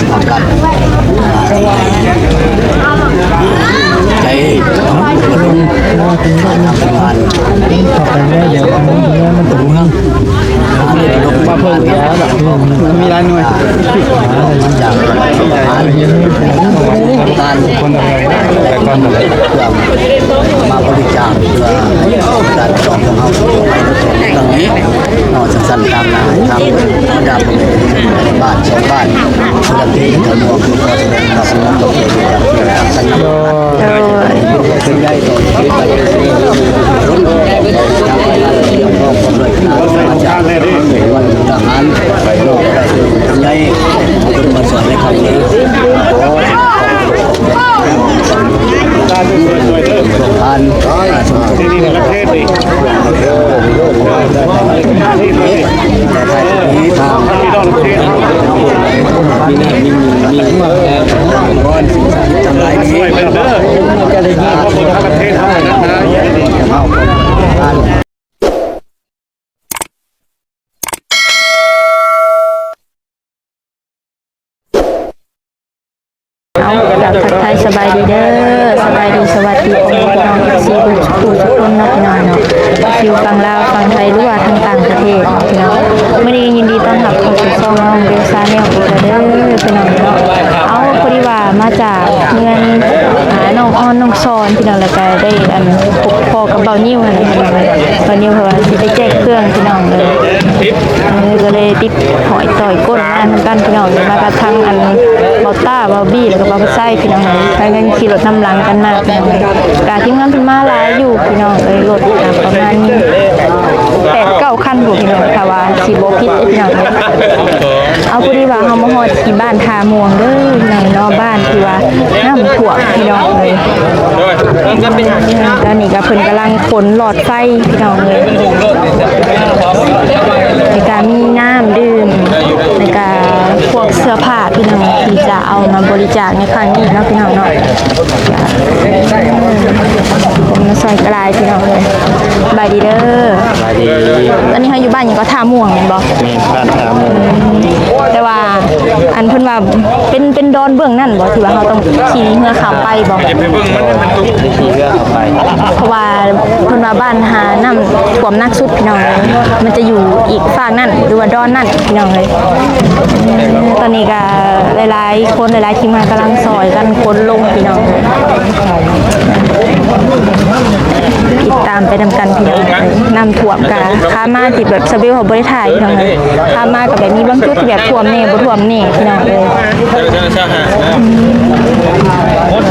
ນຳພາກັນ ໃຈ ມາເພີ່ມອີກແລ້ວ ມີຫຼາຍໜ່ວຍ ຈາກການ ເພື່ອມາບໍລິຈາກ ເພື່ອໃຫ້ການຈອງຂອງເຮົາໄປໃນຄັ້ງນີ້ເນາະ. ຊັ້ນໆ ຕາມໜ້າທາງບັນດາພໍ່ແມ່ ບ້ານສອງບ້ານ ຄົນລະທີ່ ທາງໝວກ ກໍສະແດງຄວາມຂອບໃຈ ໂດຍ ເປັນໃຫຍ່ຕໍ່ຊີວິດ ຈາກທະຫານ ເປັນໃຫຍ່ ມາຊ່ວຍໃນຄັ້ງນີ້ ຂໍ ເອົາ ກະທັກທາຍສະບາຍດີເດີ ສະບາຍດີ ສະຫວັດດີພໍ່ແມ່ພີ່ນ້ອງ ເອັຟຊີ ທຸກຜູ້ທຸກຄົນເນາະ ພີ່ນ້ອງເນາະ ຢູ່ຝັ່ງລາວ ຝັ່ງໄທ ຫຼືວ່າທາງຕ່າງປະເທດເນາະ ພີ່ນ້ອງ. ມື້ນີ້ຍິນດີຕ້ອນຮັບເຂົ້າສູ່ຊ່ອງນ້ອງເບວຊາແນວອີກແລ້ວເດີ ພີ່ນ້ອງເນາະ. ເອົາ ພໍດີວ່າມາຈາກເຮືອນ ອາ ນ້ອງອອນ ນ້ອງຊອນ ພີ່ນ້ອງ ແລ້ວກະໄດ້ ອັນ ພໍ້ກັບບ່າວຍິ້ວຫັ້ນແຫຼະ ບ່າວຍິ້ວເພິ່ນວ່າຊິໄປແຈກເຄື່ອງ ພີ່ນ້ອງເອີຍ ເອີ ກະເລີຍຕິດຫອຍຕ່ອຍກົ້ນມານຳກັນ ພີ່ນ້ອງເອີຍ. ມາກັບທັງ ອັນ ບ່າວຕ້າ ບ່າວບີ ແລ້ວກະບ່າວໄຊ ພີ່ນ້ອງເອີຍ ພາກັນຂີ່ລົດນຳຫຼັງກັນມາ ພີ່ນ້ອງເອີຍ. ກະທີມງານເພິ່ນມາຫຼາຍຢູ່ ພີ່ນ້ອງເອີຍ ລົດກະປະມານແປດເກົ້າຄັນພຸ້ນ ພີ່ນ້ອງ ຖ້າວ່າຊິບໍ່ຜິດເດີ ພີ່ນ້ອງເອີຍ. ເອົາ ພໍດີວ່າເຮົາມາຮອດທີ່ບ້ານທ່າມ່ວງເດີ ພີ່ນ້ອງເນາະ ບ້ານທີ່ວ່ານ້ຳຖ້ວມ ພີ່ນ້ອງເອີຍ. ຕອນນີ້ກະເພິ່ນກຳລັງຂົນຫຼອດໄຟ ພີ່ນ້ອງເອີຍ ແລ້ວກະມີນ້ຳດື່ມ ແລ້ວກະພວກເສື້ອຜ້າ ພີ່ນ້ອງ ທີ່ຈະເອົາມາບໍລິຈາກໃນຄັ້ງນີ້ເນາະ ພີ່ນ້ອງເນາະ. ຄົນມາຊ່ອຍກະຫຼາຍ ພີ່ນ້ອງເອີຍ. ສະບາຍດີເດີ ສະບາຍດີ. ອັນນີ້ເຮົາຢູ່ບ້ານຫຍັງເກາະ ທ່າມ່ວງແມ່ນບໍ່? ແມ່ນ ບ້ານທ່າມ່ວງ. ແຕ່ວ່າ ອັນ ເພິ່ນວ່າເປັນ ເປັນດອນເບື້ອງນັ້ນບໍ່ ທີ່ວ່າເຮົາຕ້ອງຂີ່ເຮືອຂ້າມໄປບໍ່? ເອີ ຂີ່ເຮືອຂ້າມໄປ ເພາະວ່າເພິ່ນວ່າບ້ານຫານ້ຳຖ້ວມໜັກສຸດ ພີ່ນ້ອງເອີຍ ມັນຈະຢູ່ອີກຟາກນັ້ນ ຫຼືວ່າດອນນັ້ນ ພີ່ນ້ອງເອີຍ. ຕອນນີ້ກະຫຼາຍໆຄົນ ຫຼາຍໆທີມງານກຳລັງຊ່ອຍກັນຂົນລົງ ພີ່ນ້ອງເອີຍ. ຕິດຕາມໄປນຳກັນ ພີ່ນ້ອງເອີຍ. ນ້ຳຖ້ວມກະ ຂາມາທີ່ແບບສະເບວເຮົາບໍ່ໄດ້ຖ່າຍ ພີ່ນ້ອງເອີຍ ຂາມາກະແບບມີບາງຈຸດທີ່ແບບຖ້ວມແດ່ ບໍ່ຖ້ວມແດ່ ພີ່ນ້ອງເອີຍ.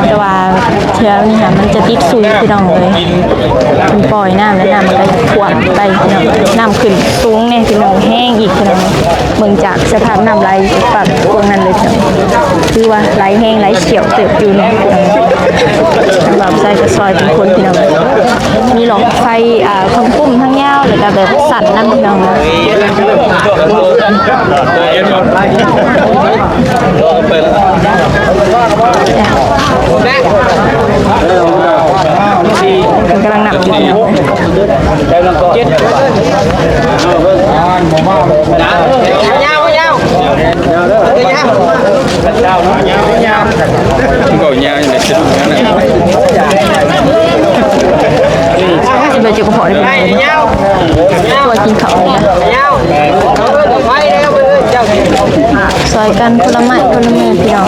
ແຕ່ວ່າເທື່ອນີ້ຫະ ມັນຈະຕິດຊຸຍ ພີ່ນ້ອງເອີຍ ມັນປ່ອຍນ້ຳ ແລ້ວນ້ຳມັນກະຖ້ວມໄປ ພີ່ນ້ອງ ນ້ຳຂຶ້ນສູງແດ່ ພີ່ນ້ອງ ແຮງອີກ ພີ່ນ້ອງ. ເບິ່ງຈາກສະພາບນ້ຳໄຫຼຈາກຝັ່ງພວກນັ້ນເລີຍ ຖືວ່າໄຫຼແຮງໄຫຼສ່ຽວເຕີບຢູ່ເນາະ. ບ່າວໄຊກະຊ່ອຍເປັນຄົນ ພີ່ນ້ອງ ມີຫຼອກໄຟ ອາ ທັງປຸ້ມທັງຍາວ ແລ້ວກະແບບສັ້ນນຳ ພີ່ນ້ອງ. ເພິ່ນກຳລັງນັບຢູ່ ມັນກໍຍາວຢູ່ໃນເຊນນັ້ນແຫຼະ ຊິໄປເຈົ້າກໍພໍໄດ້ ໄປ ໄປ ໄປ ກິນເຂົ້າ ຊ່ອຍກັນຄົນລະໄມ້ຄົນລະມື ພີ່ນ້ອງ.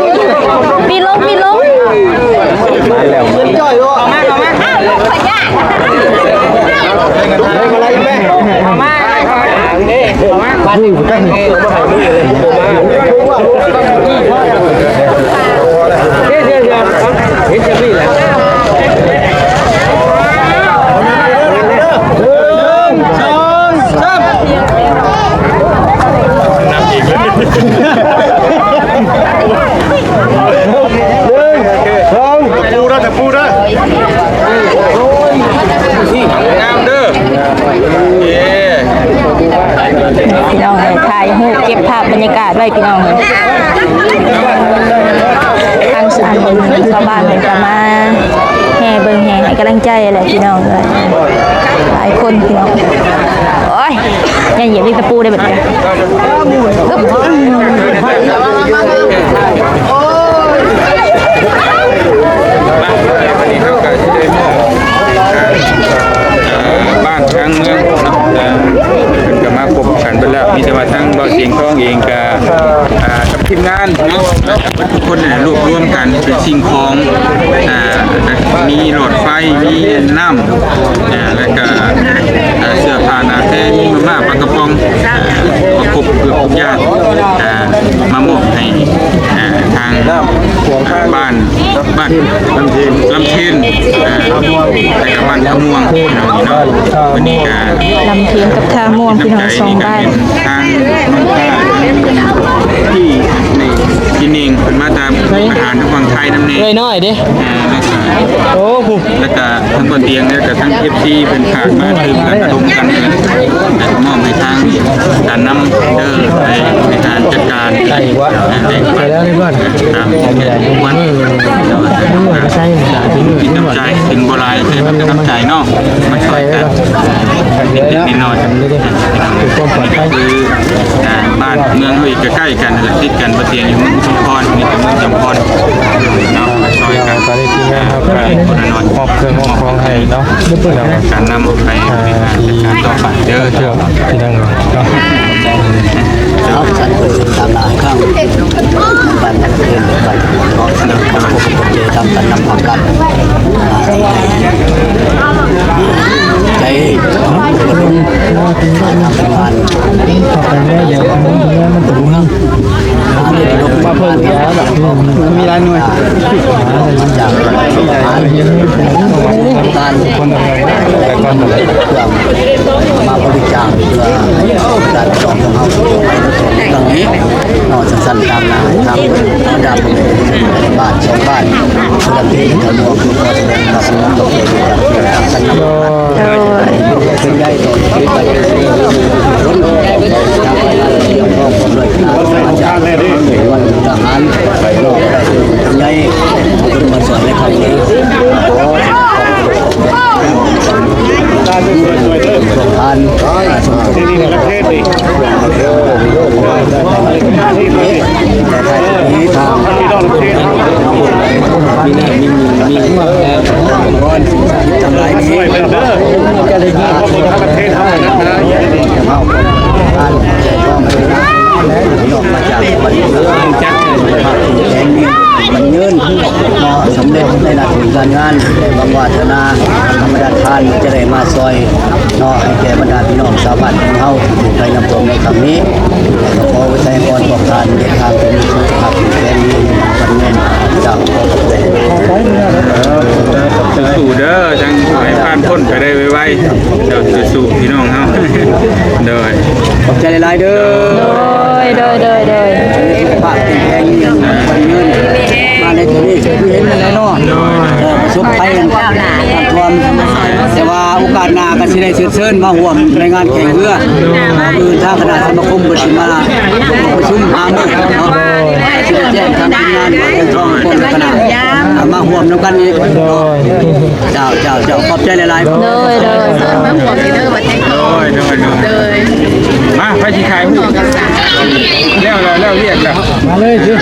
ປີນລົງ ປີນລົງ ມາແລ້ວ ເງິນຈ່ອຍບໍ່ ເອົາມາ ເອົາມາ ເອົາມາ ເອົາມາ ເອົາມາ ເອົາມາ ເຮັດຈັ່ງນີ້ແຫຼະ ໜຶ່ງ ສອງ ສາມ ນັບອີກ. ໄປພີ່ນ້ອງເອີຍ ທາງຊາວບ້ານເພິ່ນກໍມາແຫ່ເບິ່ງແຫ່ໃຫ້ກຳລັງໃຈແຫຼະພີ່ນ້ອງເອີຍ ຫຼາຍຄົນພີ່ນ້ອງ ໂອ້ຍ ຢ່າຢຽບຕະປູເດ້ບັດນີ້ ບ້ານທາງເມືອງເນາະ ເອີ ເພິ່ນກໍມາຄົບກັນເບິດແລ້ວ ມີແຕ່ວ່າທາງບ່າວສຽງທອງເອງກໍ ອ່າ ກັບທີມງານເນາະ ເບິດທຸກຄົນນີ້ລວບລວມກັນເປັນສິ່ງຂອງ ອ່າ ມີຫຼອດໄຟ ມີນ້ຳ ອ່າ ແລ້ວກໍ ອ່າ ເສື້ອຜ້າໜ້າແພ ມີມາມ່າ ປາກະປ໋ອງ ອ່າ ຄອບເກືອບທຸກຢ່າງ ອ່າ ມາມອບໃຫ້ ອ່າ ທາງ ອ່າ ບ້ານ ບ້ານລຳເທນ ລຳເທນ ອ່າ ແລ້ວກໍບ້ານທ່າມ່ວງເນາະ ມື້ນີ້ກໍ ລຳເທນກັບທ່າມ່ວງ ພີ່ນ້ອງ ສອງບ້ານ ທາງນ້ອງຕາ ທີ່ນີ້ ທີ່ນີ້ເພິ່ນມາຕາມທະຫານທາງຝັ່ງໄທນຳແດ່ ເອື້ອຍນ້ອຍເດ້ ອ່າ ແລ້ວກໍ ໂອ້ ແລ້ວກໍທາງບ່ອນຕຽງ ແລ້ວກໍທາງເອັຟຊີເພິ່ນຝາກມາຕື່ມກັນ ລະດົມກັນ ແລ້ວກໍມອບໃຫ້ທາງການນຳເດີ ໃຫ້ ໃຫ້ການຈັດການ ໄດ້ບໍ່ ໄດ້ແລ້ວ ໄດ້ບໍ່ ຕາມທີ່ຄວນ ມີນ້ຳໃຈເຖິງບໍ່ຫຼາຍ ແຕ່ມັນກໍນ້ຳໃຈເນາະ ມາຊ່ອຍກັນ ເລັກໆນ້ອຍໆ ຄືບ້ານເມືອງເຮົາອີກ ໃກ້ໆກັນ ຕິດກັນ ບໍ່ຕຽງຢູ່ເມືອງຊຸມພອນ ນີ້ກໍເມືອງຈຳພອນເນາະ ມາຊ່ອຍກັນ ຕອນນີ້ທີມງານເຮົາກໍ ຄົນລະໜ້ອຍ ມອບເຄື່ອງມອບຂອງໃຫ້ເນາະ ການນຳອອກໄປ ອ່າ ບໍລິຫານຈັດການຕໍ່ໄປເດີ ພີ່ນ້ອງເນາະ ເອົາ ສັນເປີດຕາມລາຍຂ້າງ ບັນເທີງບັນເນາະ ສຳລັບຂອບໃຈທາງການນຳພາກັນ ໃຈຂອງຜູ້ລົງທຳງານ ມາເພີ່ມເດ ມີຫຼາຍໜ່ວຍ ຈາກການ ມາບໍລິຈາກເພື່ອການສອບຂອງເຮົາໃນຄັ້ງນີ້ເນາະ ສັ້ນໆ ຕາມໜ້າທາງບັນດາຜູ້ໃຫຍ່ບ້ານສອງບ້ານ ຜູ້ນຳທີ່ເຂົ້າຮ່ວມ ຂໍສະແດງຄວາມຂອບໃຈ ໂດຍ ເປັນໃຫຍ່ຕໍ່ຊີວິດ ທະຫານ ໃຫຍ່ ເພິ່ນມາຊ່ວຍໃນຄັ້ງນີ້ ຂໍ ມັນຍືນເນາະ ສຳເລັດໃນໜ້າທີ່ການງານ ແລະ ຫວັງວ່າເທື່ອໜ້າ ບັນດາທ່ານຈະໄດ້ມາຊ່ອຍເນາະ ໃຫ້ແກ່ບັນດາພີ່ນ້ອງຊາວບ້ານຂອງເຮົາ ຜູ້ໄພນ້ຳຖ້ວມໃນຄັ້ງນີ້ ຂໍອວຍໄຊພອນພວກທ່ານ ເດີນທາງຈະມີສຸຂະພາບແຂງແຮງ ມີຄວາມເຈຣິນ ເຈົ້າ ຂໍຂອບໃຈ ສູ້ໆເດີ ຈັ່ງໃຫ້ຜ່ານພົ້ນໄປໄດ້ໄວໆ ເຈົ້າ ສູ້ໆ ພີ່ນ້ອງເຮົາ ໂດຍ ຂອບໃຈຫຼາຍໆເດີ ໂດຍ ໂດຍ ໂດຍ ໂດຍ ສຸຂະພາບແຂງແຮງ ມີຄວາມເຈຣິນ ມາໃນທີ່ນີ້ຄືເຫັນແລ້ວເນາະ ເອີ ປະສົບໄພນ້ຳຖ້ວມ ແຕ່ວ່າໂອກາດໜ້າກໍຊິໄດ້ເຊີນເຊີນມາຮ່ວມໃນງານແຂ່ງເຮືອ ມື້ອື່ນທາງຄະນະສະມາຄົມເພິ່ນຊິມາປະຊຸມຫາລືເນາະ ຊິໄດ້ແຈ້ງທາງທີມງານເຮືອທອງຄົນຄະນະ ມາຮ່ວມນຳກັນອີກເນາະ ໂດຍ ເຈົ້າ ເຈົ້າ ເຈົ້າ ຂອບໃຈຫຼາຍໆ ໂດຍ ໂດຍ ໂດຍ ໂດຍ ໂດຍ ມາ ໃຜຊິຖ່າຍຮູບ ແລ້ວ ແລ້ວ ແລ້ວວຽກແລ້ວ ມາເລີຍ ເຄື່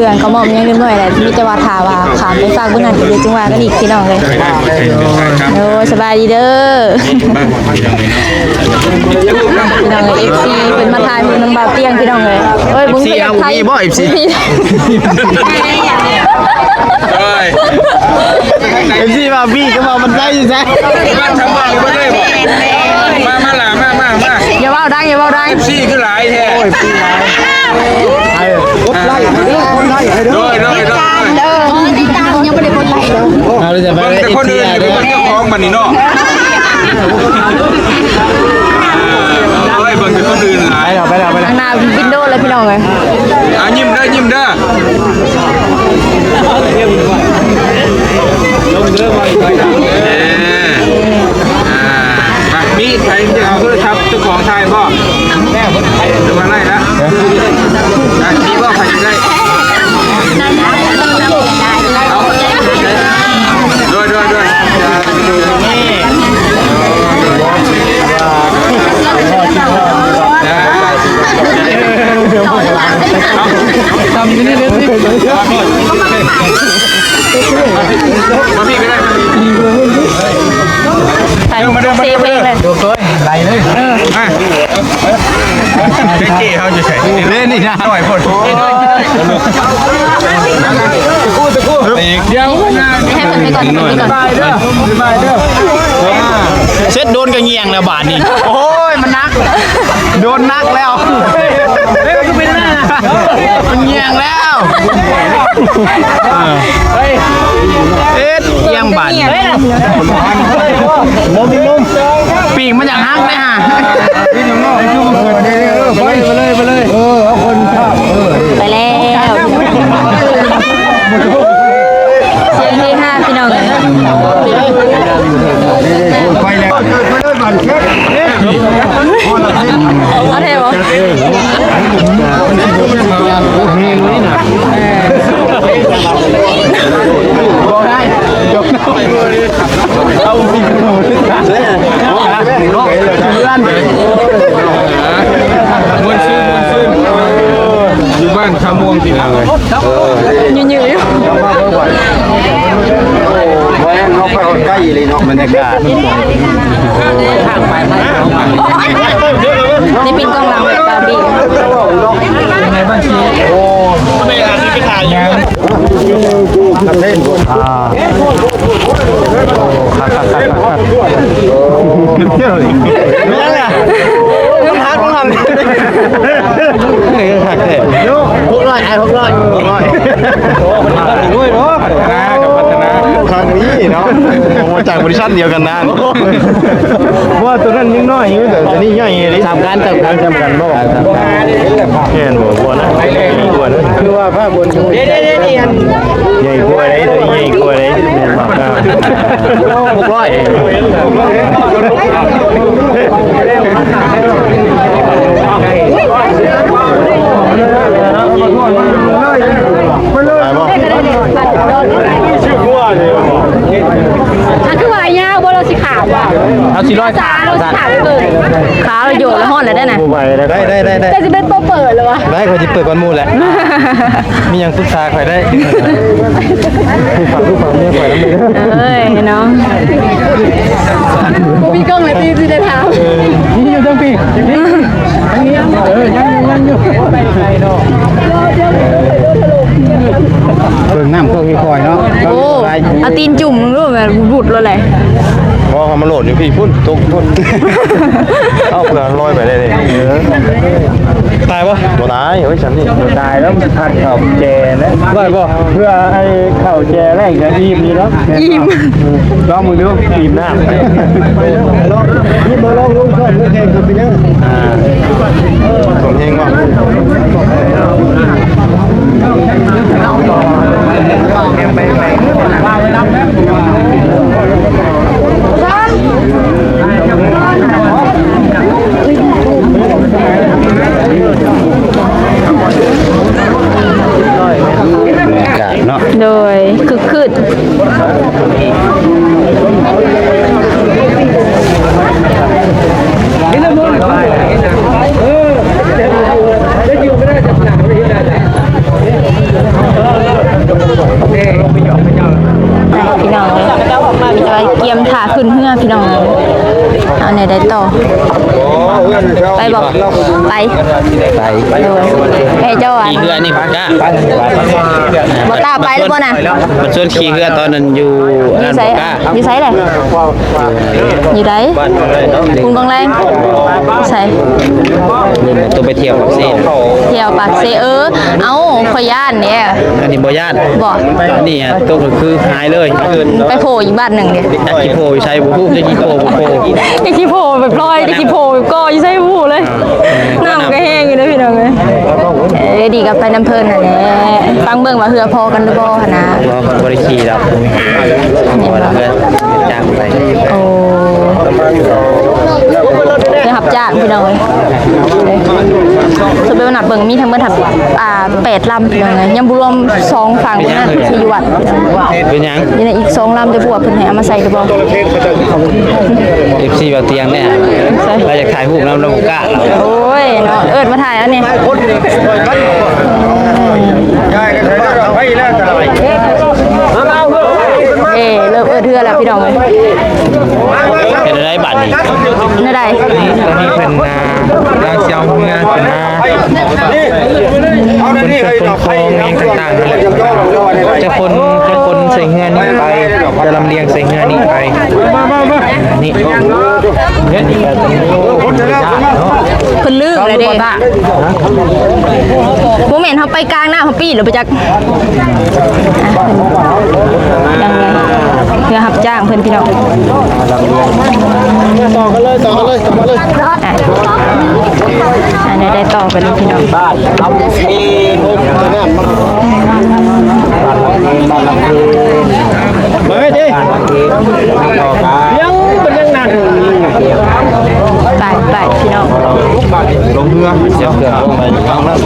ອງກໍມອບຍັງເລັກນ້ອຍແຫຼະ ມີແຕ່ວ່າຖ້າວ່າຂ້າມໄປຟາກເບິ່ງຫັ້ນ ກໍເດີຈຶ່ງວ່າກັນອີກ ພີ່ນ້ອງເອີຍ ໂອ້ ສະບາຍດີເດີ ພີ່ນ້ອງເອີຍ ເອັຟຊີ ເພິ່ນມາຖ່າຍຮູບນຳບ່າວຕຽງ ພີ່ນ້ອງເອີຍ ເອີຍ ເອັຟຊີ ເຮົາມີບໍ່ ເອັຟຊີ ເອີຍ ເອັຟຊີ ບ່າວຕຽງກໍວ່າມັນໄດ້ຢູ່ໃສ ມາ ມາຫຼ້າ ມາ ມາ ມາ ຢ່າເວົ້າດັງ ຢ່າເວົ້າດັງ ເອັຟຊີ ຄືຫຼາຍແທ້ ໂອ້ຍ ເອັຟຊີ ຫຼາຍ ກົດໄລ້ ກົດໄລ້ໃຫ້ເດີ ໂດຍ ໂດຍ ໂດຍ ຕິດຕາມເດີ ຕິດຕາມ ຍັງບໍ່ໄດ້ກົດໄລ້ ເອົາແຕ່ຄົນອື່ນ ເບິ່ງແຕ່ຄົນອື່ນ ເບິ່ງເຈົ້າຂອງບັດນີ້ເນາະ ເອີຍ ເບິ່ງແຕ່ຄົນອື່ນຫຼາຍ ໄປແລ້ວ ໄປແລ້ວ ໄປແລ້ວ ທາງໜ້າວິນໂດແລ້ວ ພີ່ນ້ອງເອີຍ ອ່າ ຍິ້ມເດີ ຍິ້ມເດີ ເອີ ອ່າ ໄປ ມີໃຜຈະເອົາໂທລະສັບເຈົ້າຂອງຖ່າຍບໍ່? ຕຳຢູ່ນີ້ເດີ ມາພີ້ກໍໄດ້ ເຊຟເອງເລີຍ ໄລ່ເລີຍ ເອີ ມາ ເຈ້ເຮົາຢູ່ໃສ ເດ້ນີ້ນະ ໜ້ອຍໂພດ ດຽວ ດຽວໃຫ້ເພິ່ນໄປກ່ອນ ເພິ່ນໄປກ່ອນ ສະບາຍເດີ ສະບາຍເດີ ເຊັດໂດນກໍແຍ່ງແລ້ວບາດນີ້ ໂອ້ຍ ມັນໜັກ ໂດນໜັກແລ້ວ ເຮີ້ຍ ມັນຄືເປັນແນວນັ້ນນະ ມັນແຍ່ງແລ້ວ ເອີ ເຮັດຫຍັງບາດນີ້ ປີກມັນຢາກຫັກເດ້ຫາ ໄປເລີຍ ໄປເລີຍ ເອີ ເອົາຄົນ ໄປແລ້ວ ສຽງເຮຮາພີ່ນ້ອງເອີຍ ໄປແລ້ວ ເອົາແທ້ບໍ່? ມ່ວນຊື່ນ ມ່ວນຊື່ນ ຢູ່ບ້ານຄຳມ່ວງ ພີ່ນ້ອງເອີຍ ເອີ ຍືດໆ ຢູ່ ບໍ່ແມ່ນ ເຮົາໄປຮອດໃກ້ອີ່ຫຼີເນາະ ບັນຍາກາດ ນີ້ເປັນກ້ອງຫຼັງແບບບາບີ ໂອ້ ເປັນຫຍັງ ອ່າ ຄັກໆໆໆ ເປັນຫຍັງລະ ມັນຫັກ ມັນຫັກ ເອີ ຄັກແທ້ ຫົກຮ້ອຍ ອ້າຍ ຫົກຮ້ອຍ ຫົກຮ້ອຍ ໂອ້ຍເນາະ ພັດທະນາກໍພັດທະນາ ຄັກນີ້ເນາະ ໂອ້ ມາຈາກບໍລິສັດດຽວກັນນານ ເພາະວ່າໂຕນັ້ນຍັງນ້ອຍຢູ່ ແຕ່ໂຕນີ້ໃຫຍ່ອີ່ຫຼີ ສ່ຳກັນ ສ່ຳກັນ ສ່ຳກັນບໍ່ ແມ່ນບໍ່ ບໍ່ນະ ໃຫຍ່ກວ່າເນາະ ຄືວ່າພາບ ໃຫຍ່ກວ່າເດ້ ໃຫຍ່ກວ່າເດ້ ແມ່ນບໍ່ ອ່າ ຫົກຮ້ອຍ ໄດ້ບໍ່? ອັນຄືວ່າຍາວບໍ່ ລາວຊິຂາວບໍ່? ເຮົາຊິລອຍຂາວ ຂາວເກີນ ຂາວໂຍກແລ້ວຮ້ອນແລ້ວເດ້ນະ ບໍ່ໄຫວແລ້ວ ໄດ້ ໄດ້ ໄດ້ ໄດ້ ເຈົ້າຊິເປັນໂຕເປີດແລ້ວວະ ໄດ້ ຂ້ອຍຊິເປີດກ່ອນໝູ່ແຫຼະ ມີຫຍັງປຶກສາຂ້ອຍໄດ້ ຝາກລູກຝາກເມຍຂ້ອຍນຳເດີ ເອີຍເນາະ ບໍ່ມີກ້ອງແລ້ວຕິ ຊິໄດ້ຖາມ ເອີ ນີ້ຢູ່ເທິງພີ້ ເອີ ຍັງຢູ່ ຍັງຢູ່ ເບິ່ງນ້ຳພວກນີ້ຄ່ອຍເນາະ ໂອ້ ເອົາຕີນຈຸ່ມເບິ່ງດູ ແມ່ນບຸດໂລດແຫຼະ ບໍ່ ເອົາມາໂຫຼດຢູ່ພີ້ພຸ້ນ ຕົກພຸ້ນ ເອົາເພື່ອລອຍໄປໄດ້ເດ້ ເອີ ຕາຍບໍ່? ບໍ່ຕາຍ ໂອ້ຍ ຊັ້ນນີ້ ບໍ່ຕາຍແລ້ວ ມັນພັດເຂົ້າແຈນະ ໄດ້ບໍ່? ເພື່ອໄອ້ເຂົ້າແຈແລ້ວກໍອີ່ມຢູ່ເນາະ ອີ່ມ ລອງເບິ່ງດູ ອີ່ມນ້ຳ ລອງ ນີ້ບໍ່ລອງລົງຊ້ອມແຂ່ງກັນເປັນຫຍັງ ອ່າ ສົມເຮງບໍ່? ເນາະ ໂດຍ ຄຶກຄື້ນ ພີ່ນ້ອງເອີຍ ມີແຕ່ວ່າກຽມຖ້າຂຶ້ນເຮືອ ພີ່ນ້ອງເອີຍ ເອົາແນວໃດຕໍ່? ໄປບໍ່? ໄປ ໄປ ໂດຍ ໄປເຈົ້າ ຂີ່ເຮືອນີ້ບໍ່ກ້າ ບໍ່ກ້າໄປແລ້ວບໍ່ນະ? ເພິ່ນຊວນຂີ່ເຮືອຕອນນັ້ນຢູ່ ຢູ່ໃສ? ຢູ່ໃສແຫຼະ? ຢູ່ໃດ? ບຸນບັງແລງ ໃສ? ໂຕໄປທ່ຽວປາກເຊ ທ່ຽວປາກເຊ ເອີ ເອົ້າ ຂ້ອຍຢ້ານເດ້ ອັນນີ້ບໍ່ຢ້ານ ບໍ່ ອັນນີ້ຕົກກໍຄືຫາຍເລີຍ ໄປໂຜຢູ່ບ້ານໜຶ່ງເດ້ ຈັກຊິໂຜຢູ່ໃສບໍ່ຮູ້ ຈັກຊິໂຜບໍ່ໂຜ ຈັກຊິໂຜແບບລອຍ ຈັກຊິໂຜແບບກໍຢູ່ໃສບໍ່ຮູ້ເລີຍ ອ່າ ນ້ຳກໍແຮງຢູ່ເດ້ພີ່ນ້ອງເອີຍ ເອີ ດີກໍໄປນຳເພິ່ນຫັ້ນແຫຼະ ຟັງເບິ່ງວ່າເຮືອພໍກັນຫຼືບໍ່ຫັ້ນນະ ບໍ່ ບໍ່ໄດ້ຂີ່ດອກ ເຫັນບໍ່ ຈ້າງໄປ ໂອ້ ໄດ້ຮັບຈ້າງພີ່ນ້ອງເອີຍ ສະເປັນວ່ານັບເບິ່ງມີທັງໝົດ ອ່າ ແປດລຳພີ່ນ້ອງເອີຍ ຍັງບໍ່ລວມສອງຝັ່ງນັ້ນທີ່ຢູ່ວັດ ເປັນຫຍັງ ຢູ່ໃນອີກສອງລຳ ແຕ່ບໍ່ຮູ້ວ່າເພິ່ນໃຫ້ເອົາມາໃສ່ຫຼືບໍ່ ເອັຟຊີ ບ່າວຕຽງແນ່ ລາວຢາກຖ່າຍຮູບນຳ ລາວບໍ່ກ້າ ໂອ້ຍເນາະ ເອີ້ນມາຖ່າຍເອົາແນ່ ເອີ ເອີ ເລີ່ມເອີ້ນເຮືອແລ້ວພີ່ນ້ອງເອີຍ. ເປັນໄດ໋ບາດນີ້? ແນວໃດ? ນີ້ ຕອນນີ້ເພິ່ນ ອ່າ ກຳລັງຊິເອົາເຮືອຂຶ້ນມາ ຂົນເຄື່ອງຂົນຂອງຫຍັງຕ່າງໆ ນັ້ນແຫຼະ. ຈະຂົນ ຈະຂົນໃສ່ເຮືອນີ້ໄປ ຈະລຳລຽງໃສ່ເຮືອນີ້ໄປ. ນີ້ ເພິ່ນລືມແລ້ວເດ້. ບໍ່ແມ່ນເຮົາໄປກາງນ້ຳ ເຮົາປີດແລ້ວບໍ່ຈັກ. ຍັງໄງ ເຮືອຮັບຈ້າງເພິ່ນພີ່ນ້ອງ. ຕໍ່ກັນເລີຍ ຕໍ່ກັນເລີຍ ຕໍ່ກັນເລີຍ. ອັນນີ້ໄດ້ຕໍ່ໄປເລີຍພີ່ນ້ອງ. ບ້ານລຳເພນ ບ້ານລຳເພນ ບ້ານລຳເພນ ເບິ່ງເດ້ ບ້ານລຳເພນ ຕໍ່ກັນ ຍັງ ມັນຍັງໜັກ ໄປ ໄປພີ່ນ້ອງ ລົງເຮືອ ເສຍເຄື່ອງລົງໄປຢູ່ຂ້າງນັ້ນ.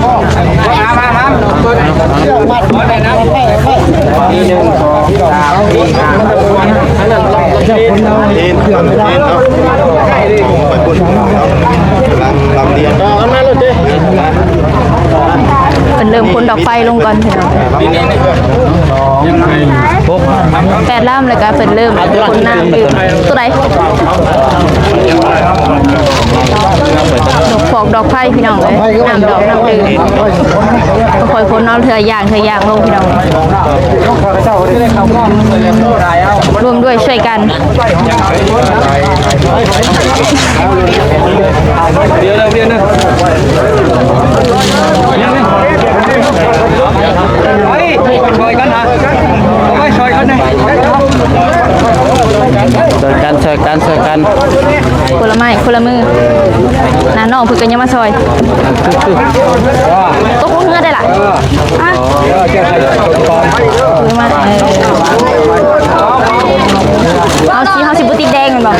ເພິ່ນເລີ່ມຂົນດອກໄຟລົງກ່ອນພີ່ນ້ອງ. ແປດລຳ ແລ້ວກໍເພິ່ນເລີ່ມຂົນນ້ຳຕື່ມ. ໂຕໃດ? ດອກຟອກດອກໄຟພີ່ນ້ອງເອີຍ ນ້ຳດອກນ້ຳດື່ມ ຄ່ອຍຂົນເອົາເທື່ອຢ່າງເທື່ອຢ່າງລົງພີ່ນ້ອງ ຮ່ວມດ້ວຍຊ່ວຍກັນ. ດຽວ ດຽວ ດຽວ ເອົາໄປຊ່ອຍກັນນະ ເອົາໄປຊ່ອຍກັນນະ ຊ່ອຍກັນ ຊ່ອຍກັນ ຊ່ອຍກັນ. ຄົນລະໄມ້ຄົນລະມື ນະ ນ້ອງເພິ່ນກໍຍັງມາຊ່ອຍ. ຕົກລົງເຮືອໄດ້ລະ ອະ ຄືມາ ເອີ ເຮົາຊິ ເຮົາຊິບໍ່ຕິດແດງແມ່ນບໍ່?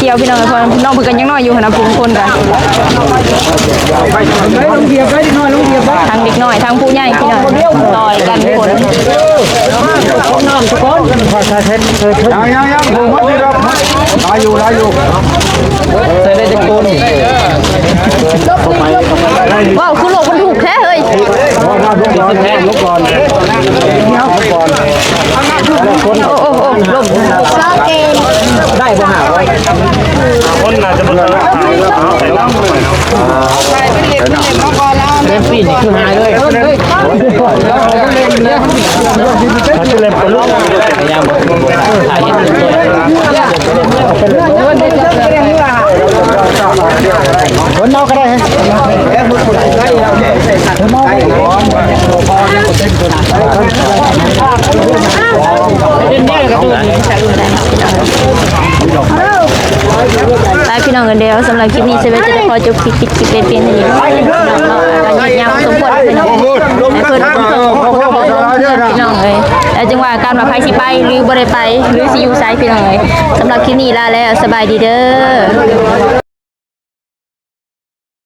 ດຽວພີ່ນ້ອງ ເພາະນ້ອງເພິ່ນກໍຍັງນ້ອຍຢູ່ຫັ້ນນະ ຜູ້ຄົນກໍ ທັງເດັກນ້ອຍ ທັງຜູ້ໃຫຍ່ພີ່ນ້ອງ ຊ່ອຍກັນຄົນ ຍັງໆໆ ບໍ່ໝົດຢູ່ດອກ ຫຼາຍຢູ່ ຫຼາຍຢູ່ ໃສ່ໄດ້ຈັກຄົນ? ວ້າວ ຄືໂລກມັນຖືກແທ້ເຮີ້ຍ ລົງກ່ອນ ລົງກ່ອນ ໂອ້ ໂອ້ ໂອ້ ລົງ ໄດ້ບໍ່ ຫ້າຮ້ອຍ ຄົນໜ້າຈະບໍ່ເຖິງ ເປັນປີນີ້ຄືຫາຍເລີຍ ເປັນເລື່ອງ ຄົນເຮົາກໍໄດ້ ຄົນເຮົາ ໄປພີ່ນ້ອງເອີຍ ດຽວສຳລັບຄລິບນີ້ ເຊເວຈະຂໍຈົບຄລິບ ຄລິບເປັນເປັນເທົ່ານີ້ເນາະ ກໍຍາວສົມຄວນເພິ່ນ ໃຫ້ເພິ່ນ ພີ່ນ້ອງເອີຍ ແລ້ວຈຶ່ງວ່າກັນວ່າໃຜຊິໄປ ຫຼືບໍ່ໄດ້ໄປ ຫຼືຊິຢູ່ໃສ ພີ່ນ້ອງເອີຍ. ສຳລັບຄລິບນີ້ລາແລ້ວ ສະບາຍດີເດີ.